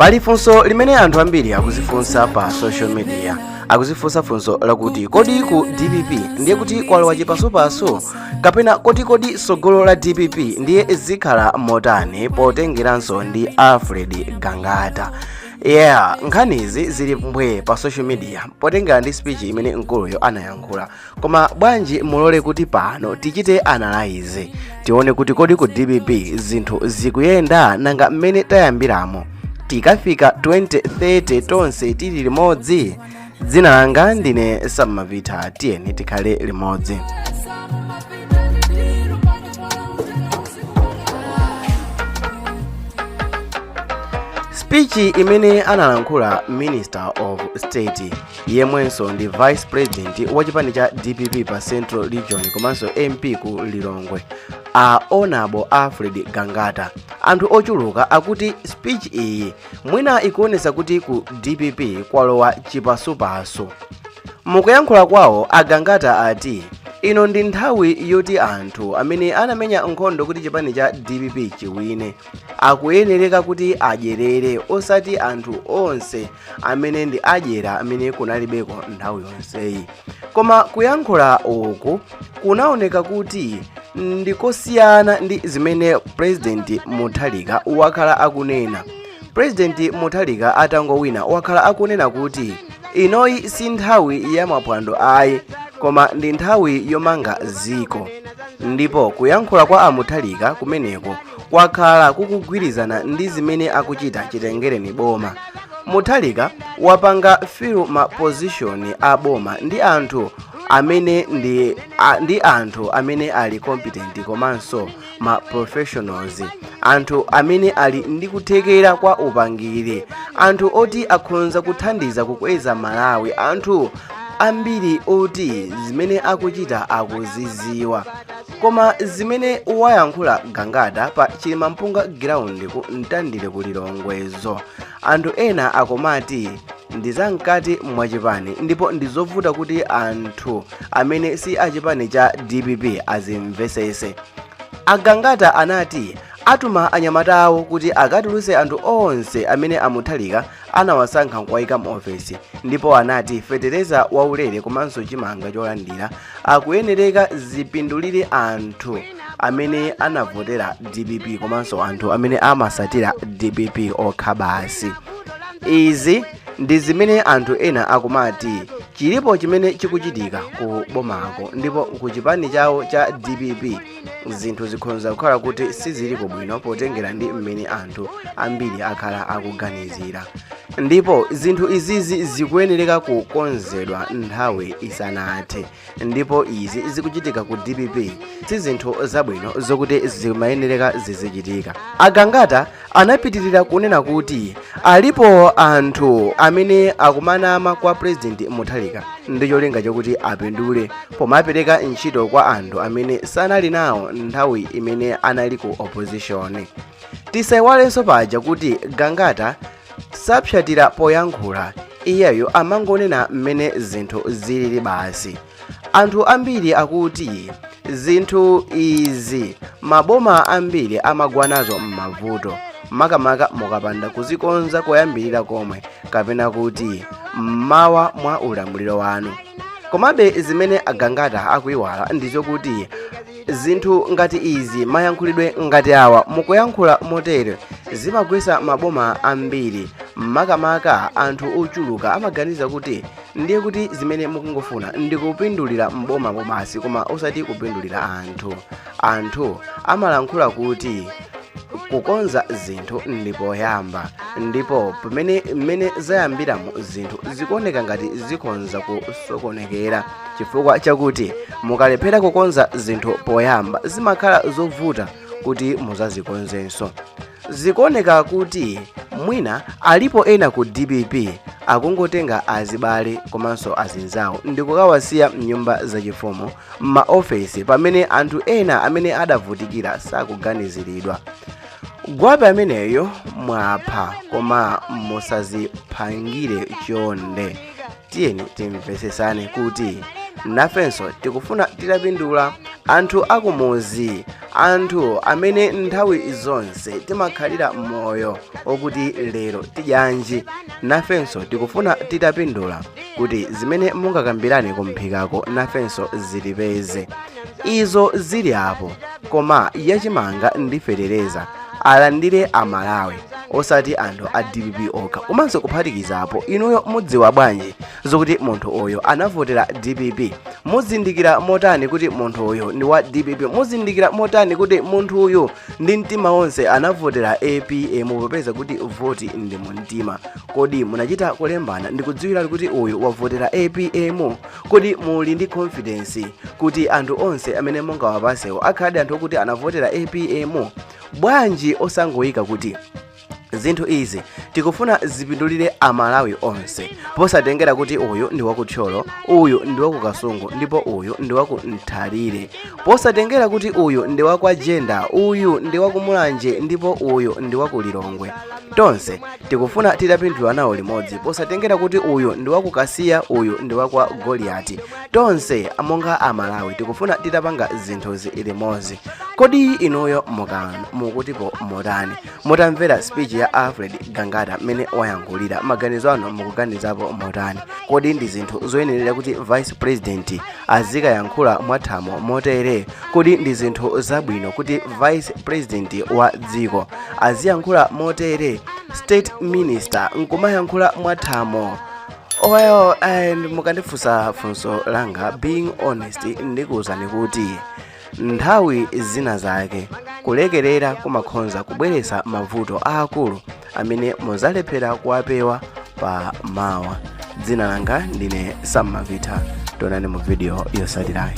Pali funso limene anthu ambiri akuzifunsa pa social media. Akuzifunsa funso lakuti kodi ku DPP ndiye kuti kwalowa chipasupasu kapena kodi tsogolo la DPP ndiye zikhala motani potengeranso ndi Alfred Gangata. Yeah, nkhanizi zili mbwee pa social media potengera ndi speech imene mkuluyo anayankhula. Koma bwanji mulole kuti pano tichite analyze, tione kuti kodi ku DPP zinthu zikuyenda, nanga mmene tayambiramo tikafika 2030 tonse tili limodzi? Dzina langa ndine Sammavita, tiyeni tikhale limodzi. Speech imene analankhula Minister of State yemwenso ndi Vice President wa chipani cha DPP pa Central Region komanso MP ku Lilongwe, a Honourable Alfred Gangata, anthu ochuluka akuti speech iyi mwina ikuonetsa kuti ku DPP kwalowa chipasupasu. Mukuyankhula kwawo, a Gangata ati ino ndi nthawi yoti anthu amene anamenya nkhondo kuti chipani cha DPP chiwine akuyenereka kuti adyerere, osati anthu onse amene ndi adyera amene kunalibeko nthawi yonseyi. Koma kuyankhula uku kunaoneka kuti ndikosiyana ndi zimene President Mutharika wakhala akunena. President Mutharika atangowina wakhala akunena kuti inoyi si nthawi ya maphwando ayi, koma ndi nthawi yomanga dziko. Ndipo kuyankhula kwa a Mutharika kumeneko kwakhala kukugwirizana ndi zimene akuchita chitengereni boma. Mutharika wapanga fill ma position a boma ndi anthu amene ndi, a, ndi anthu amene ali competent komanso ma professionals, anthu amene ali ndi kuthekera kwa upangiri, anthu oti akhonza kuthandiza kukweza Malawi, anthu ambiri oti zimene akuchita akuziziwa. Koma zimene wayankhula Gangata pa Chilimampunga ground ku Mtandire ku Lilongwezo, anthu ena akumati ndi zamkati mwa chipani ndipo ndi zovuta kuti anthu amene si achipani cha DPP azimvesese. A Gangata anati atuma anyamata awo kuti akatuluse anthu onse amene a Mutharika anawasankha nkuwaika mu ofesi, ndipo anati fetereza waulere komanso chimanga cholandira akuyenereka zipindulire anthu amene anavotera DPP komanso anthu amene amasatira DPP okha basi. Izi ndi zimene anthu ena akumati chilipo chimene chikuchitika ku bomako ndipo ku chipani chawo cha DPP zinthu zikhonza kukhala kuti siziliko bwino potengera ndi mmene anthu ambiri akhala akuganizira, ndipo zinthu izizi zikuyenereka kukonzedwa nthawi isanathe. Ndipo izi zikuchitika ku DPP si zinthu zabwino zokuti zimayenereka zizichitika. A Gangata anapitirira kunena kuti alipo anthu amene akumanama kwa President Mutharika ndi cholinga chokuti apindule pomapereka ntchito kwa anthu amene sanali nawo nthawi imene anali ku opposition. Tisaiwalenso paja kuti Gangata sapsatira poyankhula, iyeyo amangonena mmene zinthu zilili basi. Anthu ambiri akuti zinthu izi maboma ambiri amagwa nazo m'mavuto, makamaka mukapanda kuzikonza koyambirira komwe kapena kuti mmawa mwa ulamuliro wanu. Komabe zimene a Gangata akuiwala ndizokuti zinthu ngati izi, mayankhulidwe ngati awa mukuyankhula motere, zimagwetsa maboma ambiri, makamaka anthu ochuluka amaganiza kuti ndiye kuti zimene mukungofuna ndikupindulira m'bomamo basi koma osati kupindulira anthu. Anthu amalankhula kuti kukonza zinthu ndi poyamba, ndipo pamene mmene zayambiramo zinthu zikuoneka ngati zikhonza kusokonekera chifukwa chakuti mukalephera kukonza zinthu poyamba zimakhala zovuta kuti muzazikonzenso. Zikuoneka kuti mwina alipo ena ku DPP akungotenga azibale komanso azinzawo ndikukawasiya mnyumba zachifumu m'maofesi pamene anthu ena amene adavutikira sakuganiziridwa. Gwape ameneyo mwapha, koma musaziphangire chonde. Tiyeni timvesesane kuti nafenso tikufuna titapindula. Anthu akumuzi Anthu amene nthawi zonse timakhalira moyo okuti lero tidyanji, nafenso tikufuna titapindula kuti zimene mungakambirane kumphikako nafenso zitipeze. Izo zili apo, koma yachimanga ndi fetereza alandire Amalawi, osati anthu a DPP okha. Komanso kuphatikizapo, inuyo mudziwa bwanji zokuti munthu uyu anavotera DPP? Muzindikira motani kuti munthu uyu ndi wa DPP? Muzindikira motani kuti munthu uyu ndi mtima wonse anavotera APM, popeza kuti voti ndi mumtima? Kodi munachita kulembana ndikudziwiratu kuti uyu wavotera APM? Kodi muli ndi confidence kuti anthu onse amene mungawapasewo akhale anthu okuti anavotera APM? Bwanji osangoyika kuti zinthu izi tikufuna zipindulire Amalawi onse, posatengera kuti uyu ndi wakuthyolo, uyu ndi wakukasungu, ndipo uyu ndi wakunthalire, posatengera kuti uyu ndi wakwajenda, uyu ndi wakumulanje, ndipo uyu ndi wakulilongwe? Tonse tikufuna titapindula nawo limodzi, posatengera kuti uyu ndi wakukasiya, uyu ndi wakwa Goliyati. Tonse monga Amalawi tikufuna titapanga zinthuzi limodzi. Kodi inuyo mukutipo motani mutamvera speech ya Alfred Gangata mmene wayankhulira? Maganizo anu mukuganizapo motani? Kodi ndi zinthu zoyenerera kuti vice president azikayankhula mwathamo motere? Kodi ndi zinthu zabwino kuti vice president wa dziko aziyankhula motere, state minister nkumayankhula mwathamo? Well, and mukandifunsa funso langa, being honest, ndikuwuzani kuti nthawi zina zake kulekerera kumakhonza kubweretsa mavuto aakulu amene muzalephera kuwapewa pa mawa. Dzina langa ndine Sammavita. Tionane mu video yotsatirayi.